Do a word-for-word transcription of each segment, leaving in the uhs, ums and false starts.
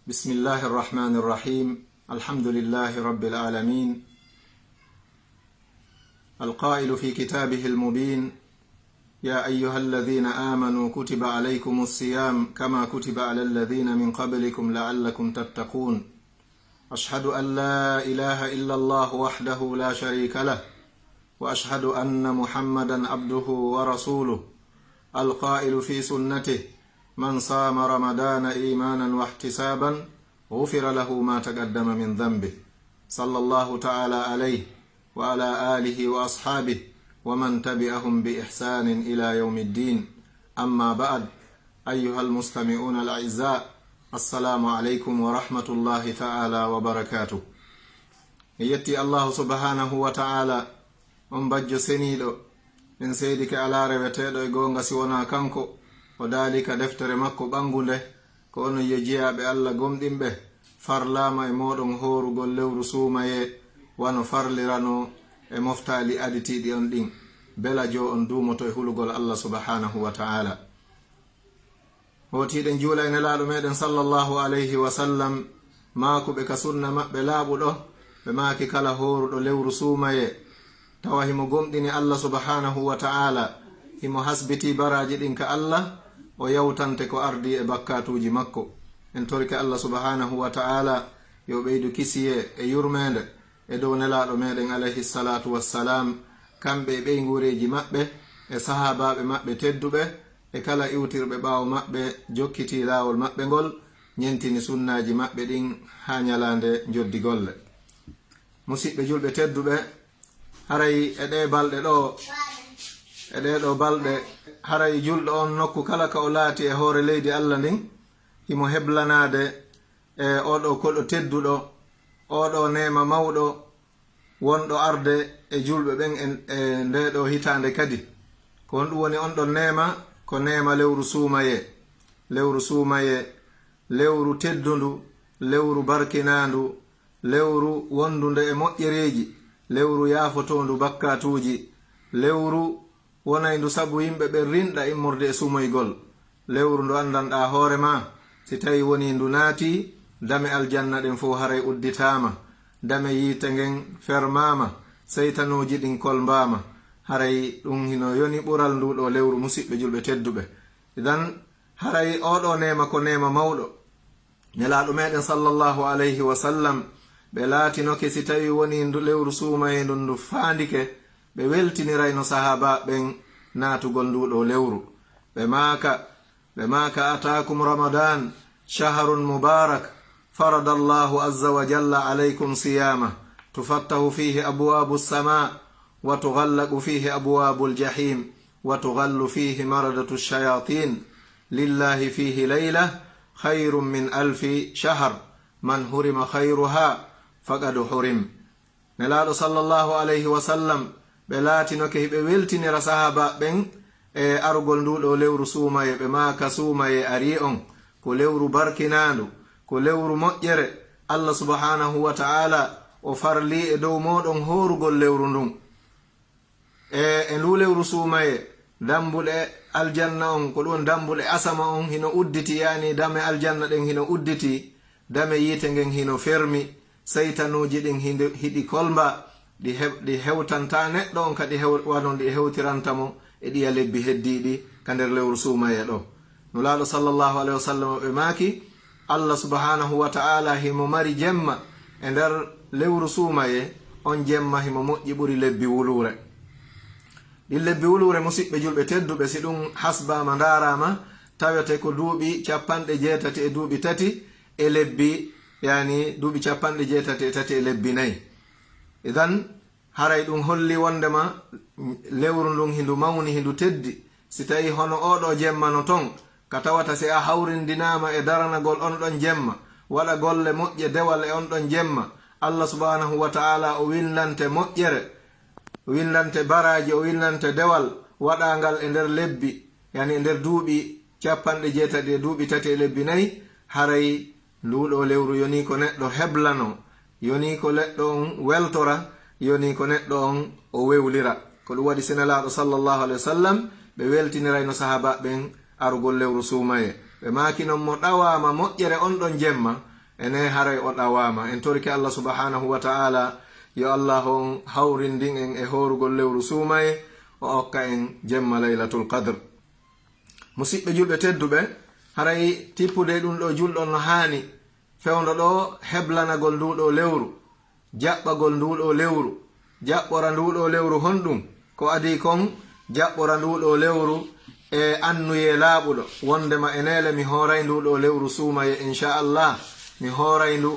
بسم الله الرحمن الرحيم. الحمد لله رب العالمين. القائل في كتابه المبين: يا أيها الذين آمنوا كتب عليكم الصيام كما كتب على الذين من قبلكم لعلكم تتقون. أشهد أن لا إله إلا الله وحده لا شريك له، وأشهد أن محمدا عبده ورسوله، القائل في سنته: من صام رمضان إيمانا واحتسابا غفر له ما تقدم من ذنبه، صلى الله تعالى عليه وعلى آله وأصحابه ومن تبعهم بإحسان إلى يوم الدين. أما بعد، أيها المستمعون الأعزاء، السلام عليكم ورحمة الله تعالى وبركاته. En yetti Allahu subhanahu wa ta'ala, on bajjo seniiɗo. En seedike alaa reweteeɗo e goonga si wonaa kanko. O daali ka deftere makko ɓanngunde, ko onon yo jiyaaɓe Allah gomɗinɓe, farlaama e mooɗon hoorugol lewru suumayee, wano farliranoo e moftaali aditiiɗi on ɗin. Belajo on duumoto e hulugol Allah subhanahu wa ta'ala. Hootiiɗen juula e Nelaaɗo meɗen sallallahu alayhi wa sallam, maakuɓe ka sunna maɓɓe laaɓuɗo, ɓe maaki kala hooruɗo lewru suumayee, tawa himo gomɗini Allah subhanahu wa ta'ala, himo hasbitii baraaji ɗin ka Allah, o yawtante ko ardii e bakkaatuuji makko. En torike Allah subhanahu wa ta'ala yo ɓeydu kisiyee e yurmeende e dow Nelaaɗo meɗen alayhi salatu wassalam, kamɓe e ɓeynguureeji maɓɓe, e sahaabaaɓe maɓɓe tedduɓe, e kala iwtirɓe ɓaawo maɓɓe, jokkitii laawol maɓɓe ngol, ñentini sunnaaji maɓɓe ɗin haa ñalaande njoddi golle. Musiɓɓe julɓe tedduɓe, haray e ɗee balɗe ɗoo, e ɗee ɗoo balɗe, haray julɗo on nokku kala ka o laati e hoore leydi Allah ndin, himo heblanaade e oo ɗoo koɗo tedduɗo, oo ɗoo neema mawɗo, wonɗo arde e julɓe ɓen e, e ndee ɗoo hitaande kadi. Ko honɗum woni on ɗon neema? Ko neema lewru suumayee. Lewru suumayee, lewru teddundu, lewru barkinaandu, lewru wondunde e moƴƴereeji, lewru yaafotoondu bakkaatuuji, lewru wonayndu sabu yimɓe ɓen rinɗa immorde e sumoygol. Lewru ndu anndanɗaa hoore maa, si tawii wonii ndu naatii, dame aljanna ɗen fow haray udditaama, dame yiite ngen fermaama, seytanuuji ɗin kolmbaama. Haray ɗum hino yoni ɓural nduu ɗoo lewru, musiɓɓe julɓe tedduɓe. Idan, haray oo ɗoo neema ko neema mawɗo. Nelaaɗo meɗen sallallahu alayhi wa sallam, ɓe laatinoke si tawii wonii ndu lewru suumayee ndun ndu faandike, ɓe weltinirayno sahaabaaɓe ɓen naatugol nduu ɗoo lewru. Ɓe maaka, ɓe maaka: أتاكم رمضان شهر مبارك فرض الله عز وجل عليكم صيامه تفتح فيه أبواب السماء وتغلق فيه أبواب الجحيم وتغل فيه مردة الشياطين لله فيه ليلة خير من ألف شهر من حرم خيرها فقد حرم. Nelaaɗo sallallahu alayhi wa sallam, ɓe laatinoke hiɓe weltinira sahaabaaɓe ɓen e arugol nduu ɗoo lewru suumayee, ɓe maaka: suumayee arii on, ko lewru barkinaandu, ko lewru moƴƴere. Allah subhanahu wa ta'ala o farlii e dow mooɗon hoorugol lewru ndun. E, e nduu lewru suumayee, dambuɗe aljanna on, ko ɗum dambuɗe asama on hino udditi, yaani dame aljanna ɗen hino udditi, dame yiite ngen hino fermi, seytanuuji ɗin hindo-, hiɗi kolmba, ɗi hew-, ɗi hewtantaa neɗɗo on, kadi hew-, wanon ɗi hewtiranta mo e ɗiya lebbi heddiiɗi ka nder lewru suumayee ɗoo. Nulaaɗo sallallahu alayhi wa sallam ɓe maaki, Allah subhanahu wa ta'ala himo mari jemma e nder lewru suumayee, on jemma himo moƴƴi ɓuri lebbi wuluure. Ɗin lebbi wuluure, musiɓɓe julɓe tedduɓe, si ɗum hasbaama, ndaaraama, tawete ko duuɓi capanɗe jeetati e duuɓi tati e lebbi, yaani duuɓi capanɗe jeetati e tati e lebbi nayi. Idan, haray ɗum holli wondema lewru ndun hindu mawni, hindu teddi. Si tawii hono oo ɗoo jemma no ton, ka tawata si a hawrindinaama e daranagol on ɗon jemma, waɗa golle moƴƴe dewal e on ɗon jemma, Allah subhanahu wa ta'ala o winndante moƴƴere, o winndante baraaji, o winndante dewal waɗaangal e nder lebbi, yaani e nder duuɓi capanɗe jeetati e duuɓi tati e lebbi nayi, haray nduu ɗoo lewru yonii ko neɗɗo heblanoo, yonii ko neɗɗo on weltora, yonii ko neɗɗo on o wewlira. Ko ɗum waɗi si Nelaaɗo sallallahu alayhi wa sallam, ɓe weltinirayno sahaabaaɓe ɓen arugol lewru suumayee. Ɓe maaki non mo ɗawaama moƴƴere on ɗon jemma, Ene haray o ɗawaama. En torike Allah subhanahu wa ta'ala, yo Allah on hawrindin en e hoorugol lewru suumaye, o okka en jemma Laylatul Qadr. Musiɓɓe julɓe tedduɓe, haray tippude ɗum ɗo julɗo no haani, fewndo ɗo heblanagol ndu ɗo lewru, jaɓɓagol ndu ɗo lewru, jaɓɓora ndu ɗo lewru honɗum? Ko adii kon, jaɓɓora ndu ɗo lewru e annuye laaɓuɗo, wondema e neele mi hooray ndu ɗo lewru suumaye, inchallah. Mi hooray ndu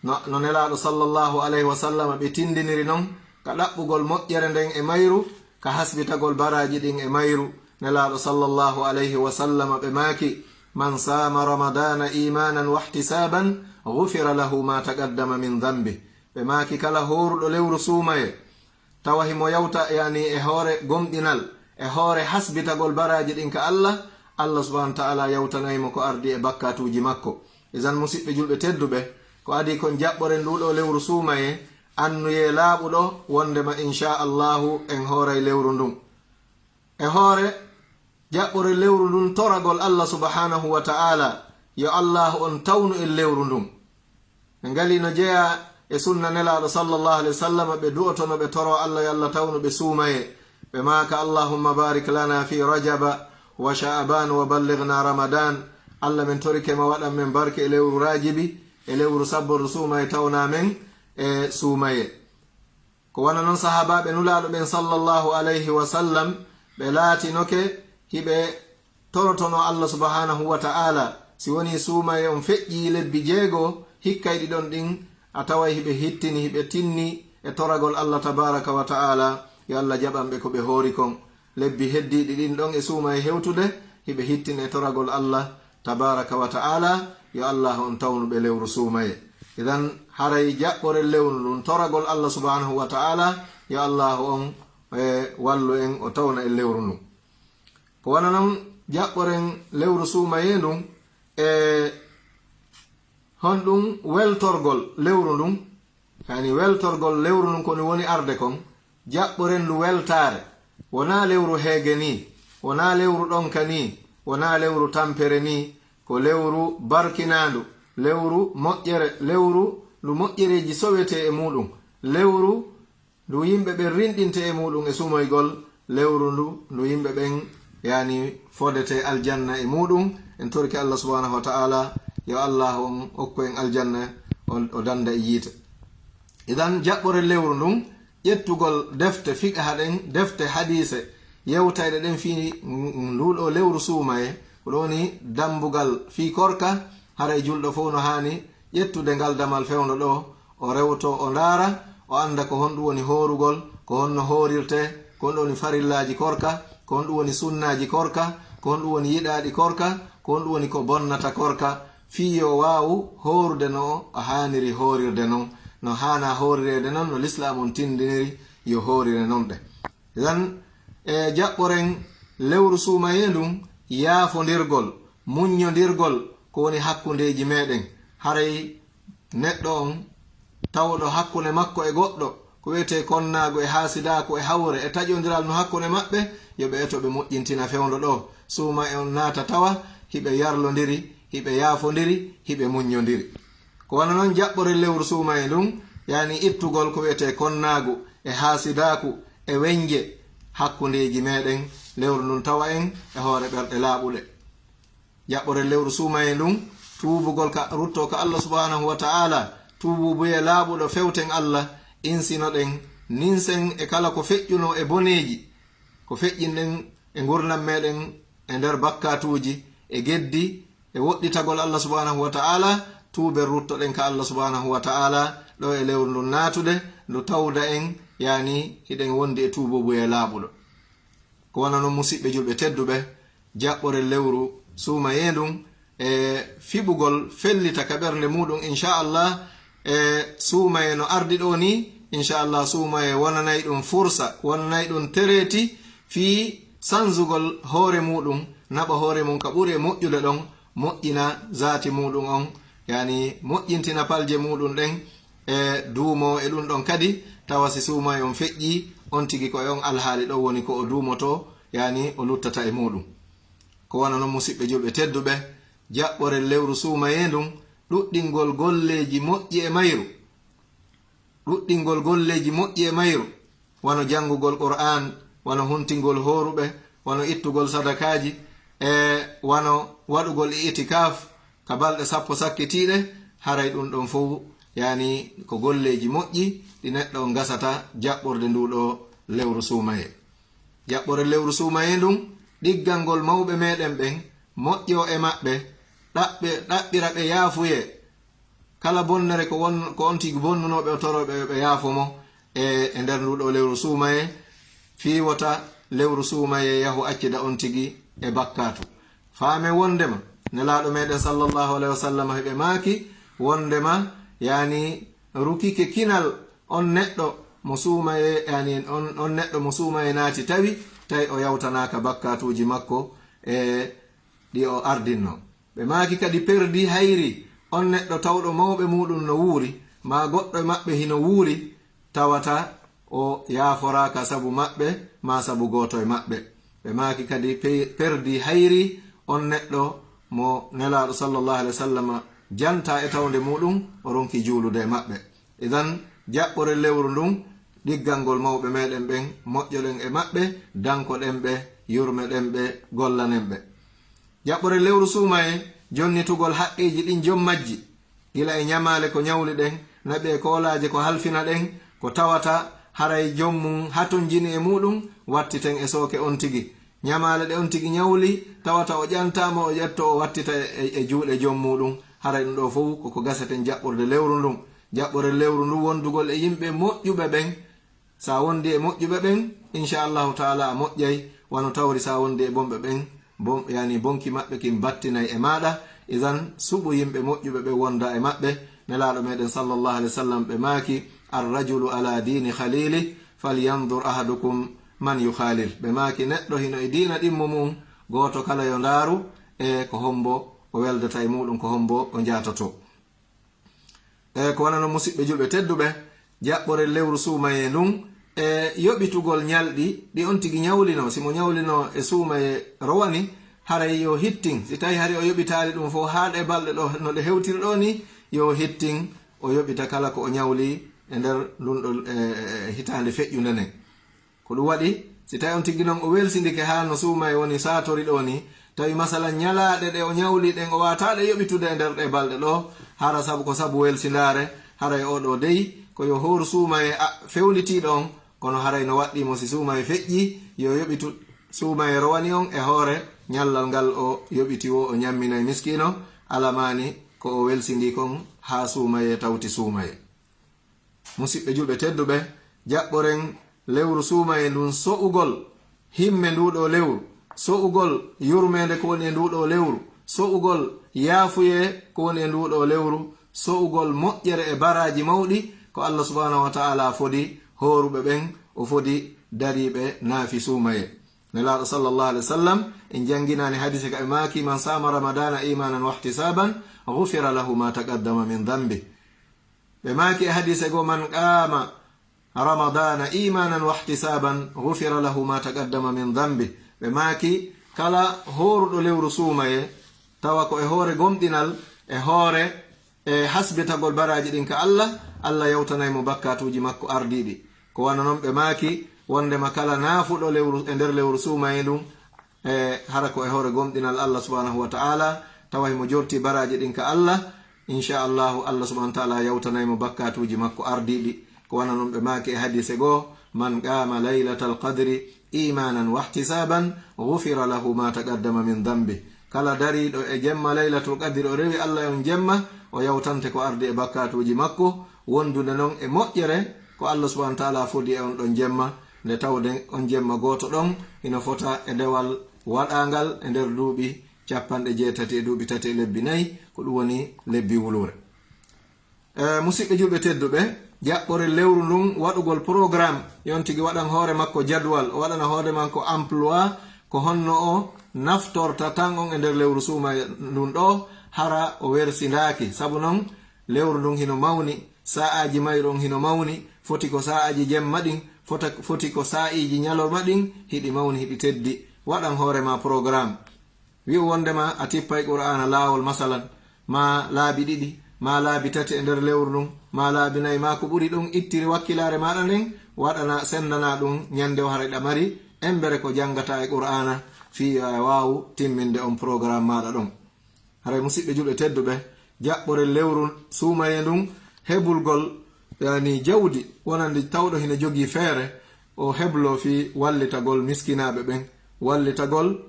no, no Nelaaɗo sallallahu alayhi wa sallam ɓe tindiniri non, ka ɗaɓɓugol moƴƴere nden e mayru, ka hasbitagol baraaji ɗin e mayru. Nelaaɗo sallallahu alayhi wa sallam ɓe maaki, "Man saama Ramadana imanan wahtisaban, ghufira lahu ma taqaddama min dhanbi." Ɓe maaki, kala hooruɗo lewru suumaye, tawa himo yawta, yani, e hoore gomɗinal, e hoore hasbitagol baraaji ɗin ka Allah, Allah subhanahu wa ta'ala yawtanay mo ko ardi e bakkatuuji makko. Isan, musiɓɓe julɓe tedduɓe, ko adii kon jaɓɓoren ndu ɗo lewru suumaye, annuye laaɓuɗo, wondema inchallahu en hooray lewru ndun. E hoore jaɓɓoren lewru ndun toragol Allah subhanahu wa ta'ala, yo Allah on tawnu en lewru ndun. Ɓe ngali no jeyaa e sunna Nelaaɗo sallallahu alayhi wa sallam, ɓe du'otono, ɓe toro Allah, yo Allah tawnu ɓe suumaye. Ɓe maaka, "Allahumma barik lana fi Rajaba wa Sha'ban wa ballighna Ramadan." Allah, men torike ma waɗan men barke e lewru Rajibi, e lewru sabbordu suumaye, tawna men e suumaye. Ko wano non sahaabaaɓe Nulaaɗo ɓen sallallahu alayhi wa sallam, ɓe laatinoke hiɓe torotono Allah subhanahu wa ta'ala, si woni suumaye on feƴƴii lebbi jeego, hikkay ɗi ɗon ɗin, a taway hiɓe hittini, hiɓe tinni e toragol Allah tabaraka wa ta'ala, yo Allah jaɓan ɓe ko ɓe hoori kon. Lebbi heddiiɗi ɗin ɗon e suumaye hewtude, hiɓe hittini e toragol Allah tabaraka wa ta'ala, yo Allah on tawnu ɓe lewru suumaye. Idan, haray jaɓɓoren lewru ndun, toragol Allah subhanahu wa ta'ala, yo Allah on, e, wallu en, o tawna en lewru ndun. Ko wano non jaɓɓoren lewru suumaye ndun, e, honɗum weltorgol lewru ndun? Yani, weltorgol lewru ndun ko ni woni arde kon, jaɓɓoren ndu weltaare. Wonaa lewru heege ni, wonaa lewru ɗonka ni, wonaa lewru tampere ni, ko lewru barkinaandu, lewru moƴƴere, lewru ndu moƴƴereeji sowetee e muuɗum, lewru ndu yimɓe ɓen rinɗinte e muuɗum e sumoygol, lewru ndu, ndu yimɓe ɓen, yani, fodete aljanna e muuɗum. En torike Allah subhanahu wa ta'ala, yo Allah on okku en aljanna, o, o danda e yiite. Idan, jaɓɓoren lewru ndun, ƴettugol defte fiqha ɗen, defte hadiise, yewtayɗe ɗen fii nduɗo lewru suumaye, ko ɗo woni dambugal fii korka, haray julɗo fow no haani ƴettude ngal damal fewndo ɗo, o rewto, o ndaara, o annda ko honɗum woni hoorugol, ko honno hoorirtee, ko honɗum woni farillaaji korka, ko honɗum woni sunnaaji korka, ko honɗum woni yiɗaaɗi korka, ko honɗum woni ko bonnata korka, fii yo waawu hoorude no o haaniri hoorirde non, no haana hoorireede non, no Lislaam on tindiniri yo hoorire non ɗe. Idan, e jaɓɓoren lewru suumayee ndun, yaafondirgol, muññondirgol, ko woni hakkundeeji meɗen. Haray neɗɗo on tawɗo hakkunde makko e goɗɗo, ko wiyetee konnaagu e haasidaaku e hawre e taƴondiral no hakkunde maɓɓe, yo ɓe eto ɓe moƴƴintina fewndo ɗo. Suumayee on naata tawa hiɓe yarlondiri, hiɓe yaafondiri, hiɓe muññondiri. Ko wano non jaɓɓoren lewru suumayee ndun, yani ittugol ko wiyetee konnaagu e haasidaaku e weñje hakkundeeji meɗen, lewru ndun tawa en e hoore ɓerɗe laaɓuɗe. Jaɓɓoren lewru suumayee ndun, tuubugol ka, rutto ka Allah subhanahu wa ta'ala, tuububuyee laaɓuɗo, fewten Allah, insinoɗen, ninsen e kala ko feƴƴunoo e boneeji, ko feƴƴinɗen e ngurndan meɗen e nder bakkatuuji, e geddi, e woɗɗitagol Allah subhanahu wa ta'ala, tuuben ruttoɗen ka Allah subhanahu wa ta'ala, ɗo e lewru ndun naatude, ndu tawda en, yani hiɗen wondi e tuububuyee laaɓuɗo. Ko wano non, musiɓɓe julɓe tedduɓe, jaɓɓoren lewru suumayee ndun e fiɓugol fellita ka ɓernde muuɗum, inchallah, e suumayee no ardi ɗo ni, inchallah, suumayee wonanay ɗum fursa, wonanay ɗum tereeti fii sanzugol hoore muuɗum, naɓa hoore mum ka ɓuri e moƴƴude ɗon, moƴƴina zaati muuɗum on, yani moƴƴintina palje muuɗum ɗen, e duumo e ɗum ɗon kadi, tawa si suumayee on feƴƴii, on tigi ko e on alhaali ɗo woni ko o duumoto, yani o luttata e muuɗum. Ko wano non, musiɓɓe julɓe tedduɓe, jaɓɓoren lewru suumayee ndun, ɗuɗɗingol golleeji moƴƴi e mayru. Ɗuɗɗingol golleeji moƴƴi e mayru, wano janngugol Qur'aan, wano huntingol hooruɓe, wano ittugol sadakaaji, e wano waɗugol i'tikaaf ka balɗe sappo sakkitiiɗe, haray ɗum ɗon fow, yani, ko golleeji moƴƴi ɗi neɗɗo on gasata jaɓɓorde nduu ɗoo lewru suumayee. Jaɓɓore lewru suumayee ndun, ɗiggangol mawɓe meɗen ɓen, moƴƴo e maɓɓe, ɗaɓɓe-, ɗaɓɓira ɓe yaafuyee. Kala bonnere ko won-, ko on tigi bonnunoo ɓe, o toroo ɓe, ɓe yaafo mo e, e nder nduu ɗoo lewru suumayee, fii wota lewru suumayee yahu accida on tigi e bakkaatu. Faamen wonndema Nelaaɗo meɗen sallallahu alayhi wa sallam, hiɓe maaki wonndema, yani, rukike kinal on neɗɗo mo suumayee, yani, on, on neɗɗo mo suumayee naati tawi, tawi o yawtanaaka bakkaatuuji makko e ɗi o ardinno. Ɓe maaki kadi, perdi hayri on neɗɗo tawɗo mawɓe muuɗum no wuuri, maa goɗɗo e maɓɓe hino wuuri, tawata o yaaforaaka sabu maɓɓe, maa sabu gooto e maɓɓe. Ɓe maaki kadi, pe-, perdi hayri on neɗɗo mo Nelaaɗo sallallahu alaihi wa sallam jantaa e tawnde muuɗum, o ronki juulude e maɓɓe. Idan, jaɓɓore lewru ndun, ɗiggangol mawɓe meɗen ɓen, moƴƴoɗen e maɓɓe, dankoɗen ɓe, yurmeɗen ɓe, gollanen ɓe. Jaɓɓore lewru suumayee, jonnitugol haqqeeji ɗin jom majji, gila e ñamaale ko ñawli ɗen, naɓi e koolaaje ko halfina ɗen, ko tawata haray jom mum hatonjini e muuɗum, wattiten e sooke on tigi. Ñamaale ɗe on tigi ñawli, tawata o ƴantaama, o ƴetto, o wattita e, e, e juuɗe jom muuɗum. Haray ɗum ɗoo fow ko ko gaseten jaɓɓorde lewru ndun. Jaɓɓore lewru ndun wondugol e yimɓe moƴƴuɓe ɓen. Sa wondi e moƴƴuɓe ɓen, insha Allahu taala a moƴƴay, wano tawri sa wondi e bonɓe ɓen, bon-, yani bonki maɓɓe kin battinay e maaɗa. Idan, suɓu yimɓe moƴƴuɓe ɓe, wonda e maɓɓe. Nelaaɗo meɗen sallallahu alaihi wa sallam ɓe maaki, "Ar-rajulu ala dini khalili, falyanzur ahadukum man yukhalil." Ɓe maaki, neɗɗo hino e diina ɗimmo mum, gooto kala yo ndaaru e ko hombo o weldata e muɗum, ko hombo o jaatoto. E ko wonano, musiɓɓe julɓe tedduɓe, jaɓɓore lewru suumayee ndun e yoɓitugol ñalɗi ɗi on tigi ñawlino. Si mo ñawlino e suumayee rowani, haray yo hittin. Si tawi hari o yoɓitaali ɗum fof haa ɗe balɗe ɗo no ɗe hewtiri ɗo ni, yo hittin, o yoɓita kala ko o ñawli e nder ndun ɗo, e, e, e hitaande feƴƴunde nden. Ko ɗum waɗi, si tawi on tigi non o welsindike haa no suumayee woni saatori ɗo ni, tawi masalan ñalaaɗe ɗe o ñawli ɗen o waataɗe yoɓitude e nder ɗe balɗe ɗo, hara sabu ko sabu welsindaare, haray o ɗo dey ko yo hooru suumayee a-, fewnitiiɗo on, kono haray no waɗɗii mo si suumayee feƴƴi, yo yoɓitu suumayee rowani on e hoore ñallal ngal o yoɓiti wo, o ñamminay miskiino, alamaani ko o welsindii kon haa suumayee tawti suumayee. Musiɓɓe julɓe tedduɓe, jaɓɓoren lewru suumayee ndun so'ugol himme ndu ɗo lewru, so'ugol yurmeende ko woni e ndu ɗo lewru, so'ugol yaafuyee ko woni e ndu ɗo lewru, so'ugol moƴƴere e baraaji mawɗi ko Allah subhanahu wa ta'ala fodi hooruɓe ɓen, o fodi dariiɓe naafi suumayee. Nelaaɗo sallallahu alaihi wa sallam en jannginaani hadiise ka ɓe maaki, "Man sama ramadana imanan wahtisaban, ghufira lahu ma taqaddama min dhanbi." Ɓe maaki e hadiise goo, "Man qama ramadana imanan wahtisaban, ghufira lahu ma taqaddama min dhanbi." Ɓe maaki, kala hooruɗo lewru suumayee, tawa ko e hoore gomɗinal, e hoore, e hasbitagol baraaji ɗin ka Allah, Allah yawtanay mo bakkaatuuji makko ardiiɗi. Ko wano non ɓe maaki, wondema kala naafuɗo lewru, e nder lewru suumayee ndun, e hara ko e hoore gomɗinal Allah subhanahu wa ta'ala, tawa himo jorti baraaji ɗin ka Allah, insha Allahu, Allah subhanahu wa ta'ala yawtanay mo bakkaatuuji makko ardiiɗi. Ko wano non ɓe maaki e hadiise goo, "Man qama laylatal qadri imanan wahtisaban, ghufira lahu ma taqaddama min dhanbi." Kala dariiɗo e jemma laylatul qadri, o rewi Allah on jemma, o yawtante ko ardi e bakkaatuuji makko, wondude non e moƴƴere ko Allah subhanahu wa ta'ala fodi e on ɗon jemma, nde tawde on jemma gooto ɗon hino fota e dewal waɗaangal e nder duuɓi capanɗe jeetati e duuɓi tati e lebbi nayi, ko ɗum woni lebbi wuluure. E, musiɓɓe julɓe tedduɓe, jaɓɓore lewru ndun waɗugol programme, yon tigi waɗan hoore makko jadwal, o waɗana hoore makko emploi, ko honno o naftorta tan on e nder lewru suumayee ndun ɗo, hara o wersindaaki. Sabu non, lewru ndun hino mawni, sa'aaji mayru on hino mawni, foti ko sa'aaji jemma ɗin, fota-, foti ko sa'iiji ñalorma ɗin, hiɗi mawni, hiɗi teddi. Waɗan hoore ma programme. Wi'u wondema a tippay Qur'aana laawol, masalan, maa laabi ɗiɗi, maa laabi tati e nder lewru ndun, maa laabi nayi, maa ko ɓuri ɗun, ittiri wakkilaare maaɗa nden, waɗana, sendana ɗun ñande o haray ɗa mari embere ko janngata e Qur'aana, fii yo a waawu timminde on programme maaɗa ɗon. Haray musiɓɓe julɓe tedduɓe, jaɓɓoree lewru suumayee ndun, heɓugol, yani, jawdi wonandi tawɗo hino jogii feere, o hebloo fii wallitagol miskinaaɓe ɓen, wallitagol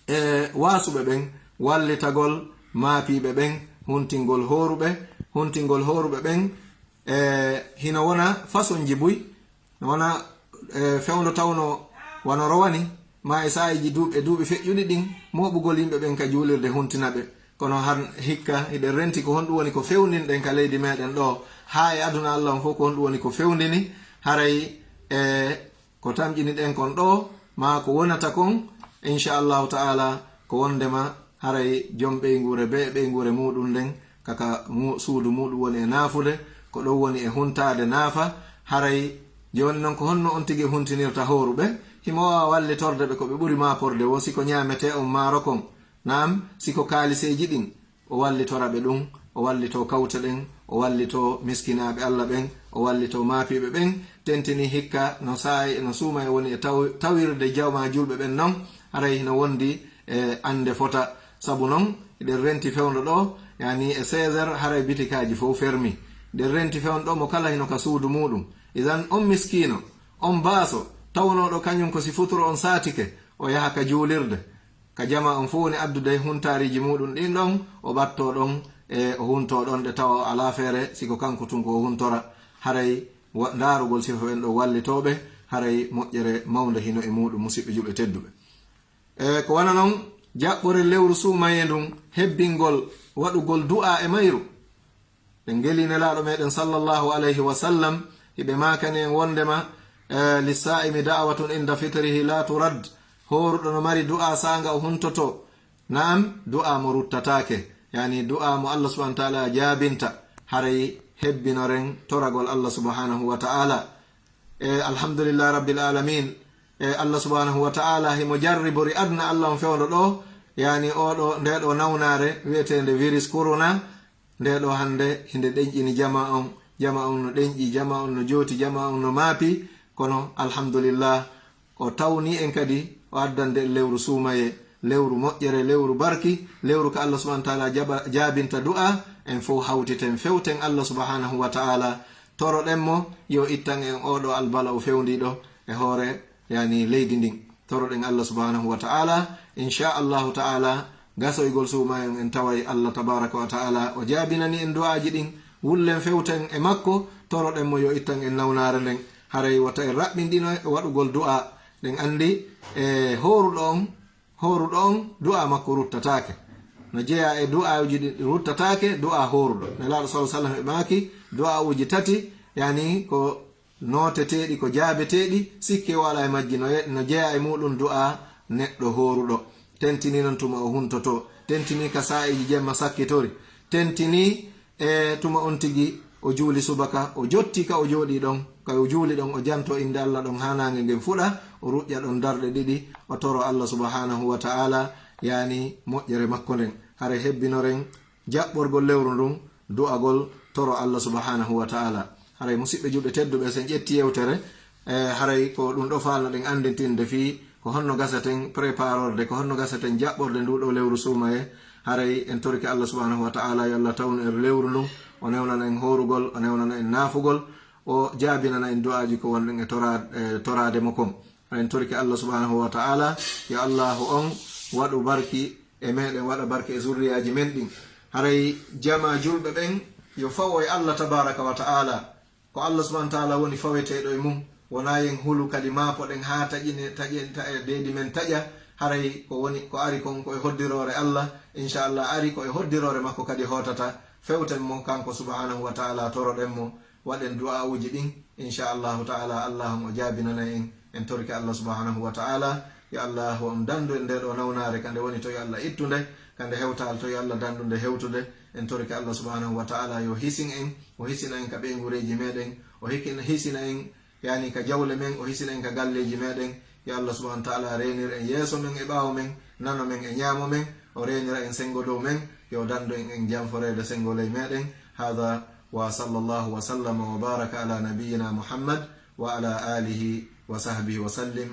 e waasuɓe ɓen, wallitagol maapiiɓe ɓen, huntingol hooruɓe, huntingol hooruɓe ɓen, e hino wona fasonji buy, no wona, e, fewndo tawno wano rowani, ma e saa'iiji duuɓi, e duuɓi feƴƴuɗi ɗin, mooɓugol yimɓe ɓen ka juulirde huntina ɓe. Kono han hikka hiɗen renti ko honɗum woni ko fewndinɗen ka leydi meɗen ɗo, haa e aduna Allah on fof ko honɗum woni ko fewndini, haray e ko tamƴiniɗen kon ɗo, maa ko wonata kon, inchallahu ta'ala, ko wondema haray jom ɓeynguure bee e ɓeynguure muuɗum nden, kaka mu-, suudu muuɗum woni e naafude, ko ɗon woni e huntaade naafa, haray jooni non ko honno on tigi huntinirta hooruɓe? Himo waawa wallitorde ɓe ko ɓe ɓuri maaporde woo, si ko ñaametee on maaro kon, naam, si ko kaaliseeji ɗin, o wallitora ɓe ɗum, o wallitoo kawte ɗen, o wallitoo miskinaaɓe Allah ɓen, o wallitoo maapiiɓe ɓen, tentinii hikka no saay-, no suumayee woni e taw-, tawirde jamaa julɓe ɓen non, haray hino wondi e annde fota. Sabu non, hiɗen renti fewndo ɗo, yani e seize heures, haray bitikaaji fof fermi. Hiɗen renti fewndo ɗo, mo kala hino ka suudu muuɗum. Idan on miskiino, on baaso, tawnooɗo kañum ko si futuro on saatike, o yaha ka juulirde. Ka jamaa on fof woni addude huntaariiji muuɗum ɗin ɗon, o ɓattoo ɗon, e o huntoo ɗon, ɗe tawa o alaa feere, si ko kanko tun ko o huntora, haray wa-, ndaarugol sifa ɓen ɗo wallitooɓe, haray moƴƴere mawnde hino e muuɗum, musiɓɓe julɓe tedduɓe. E ko wano non, jaɓɓoree lewru suumayee ndun, hebbingol waɗugol du'aa e mayru. Ɓe ngelii Nelaaɗo meɗen sallallahu alayhi wa sallam, hiɓe maakani en wondema, eh, "Lissaa'imi da'watun inda fitrihi la turad." Hooruɗo no mari du'aa saanga o huntotoo. Na'am, du'aa mo ruttataake. Yani du'aa mo Allah subhanahu wa ta'ala jaabinta. Haray hebbinoren toragol Allah subhanahu wa ta'ala. E alhamdulillahi rabbil alamin. E Allah subhanahu wa ta'ala himo jarribori aduna Allah on fewndo ɗo. Yani oɗo, nde ɗo nawnaare wi'eteende virus corona. Nde ɗo hannde hinde ɗenƴini jama on, jama on no ɗenƴi, jama on no jooti, jama on no maapi, kono alhamdulillah, o tawni en kadi, o addande en lewru suumayee, lewru moƴƴere, lewru barki, lewru ka Allah subhanahu wa ta'ala jaba-, jaabinta du'a, en fof hawtiten, fewten Allah subhanahu wa ta'ala, toroɗen mo, yo ittan en oɗo albala o fewndi ɗo e hoore yani leydi ndin. Toroɗen Allah subhanahu wa ta'ala, insha Allahu ta'ala, gasoygol suumayee on en taway Allah tabaraka wa ta'ala o jaabinani en du'aaji ɗin. Wullen fewten e makko, toroɗen mo yo ittan en nawnaare nden. Haray wota en raɓɓinɗino e waɗugol du'a. Ɗen anndi e hooruɗo on, hooruɗo on du'a makko ruttataake. No jeyaa e du'aaji ɗi ruttataake, du'a hooruɗo. Nelaaɗo sallallahu alaihi wasallam e maaki, du'aa'uuji tati, yani ko nooteteeɗi, ko jaabeteeɗi, sikke walaa e majji, no ye-, no jeyaa e muuɗum du'aa neɗɗo hooruɗo. Tentinii non tuma o huntotoo, tentinii ka saa'iiji jemma sakkitori, tentinii e tuma on tigi o juuli subaka, o jotti ka o jooɗii ɗon, ka o juuli ɗon, o jantoo innde Allah ɗon haa naange ngen fuɗa, o ruƴƴa ɗon darɗe ɗiɗi, o toroo Allah subhanahu wa ta'ala, yani moƴƴere makko nden. Haray hebbinoren jaɓɓorgol lewru ndun, du'agol, toro Allah subhanahu wa ta'ala. Haray musiɓɓe julɓe tedduɓe, sen ƴetti yewtere, e, haray ko ɗum ɗo faalnoɗen anndintinde fii ko honno gasaten préparorde, ko honno gasaten jaɓɓorde ndu ɗo lewru suumayee. Haray en torike Allah subhanahu wa ta'ala yo Allah tawnu en lewru ndun, o newnana en hoorugol, o newnana en naafugol, o jaabinana en du'aaji ko wonɗen e tora-, e toraade mo kon. En torike Allah subhanahu wa ta'ala, yo Allahu on waɗu barki e meɗen, waɗa barke e zurriyaaji men ɗin. Haray jama julɓe ɓen yo fawo e Allah tabaraka wa ta'ala. Ko Allah subhanahu wa ta'ala woni faweteeɗo e mum. Wonaa yen hulu kadi maapoɗen haa taƴine, taƴen, ta-, e deedi men taƴa. Haray ko woni, ko ari kon ko e hoddiroore Allah. Inchallah, ari ko e hoddiroore makko kadi hootata. Fewten mo kanko subhanahu wa ta'ala, toroɗen mo. Waɗen du'aa'uuji ɗin, insha Allahu ta'ala, Allah on o jaabinanay en. En torike Allah subhanahu wa ta'ala, yo Allah on dandu en nde ɗo nawnaare, ka nde woni to yo Allah ittu nde, ka nde hewtaal to yo Allah dandu nde hewtude. En torike Allah subhanahu wa ta'ala yo hisin en, o hisina en ka ɓeynguureeji meɗen, o hikin-, hisina en, yani, ka jawle men, o hisina en ka galleeji meɗen. Yo Allah subhanahu wa ta'ala reenir en yeeso men e ɓaawo men, nano men e ñaamo men, o reenira en senngo dow men, yo o dandu en en janforeede senngo ley meeɗen. Hada wa sallallahu wa sallama wa baraka ala nabiyyina Muhammad wa ala alihi wa sahbihi wa sallim.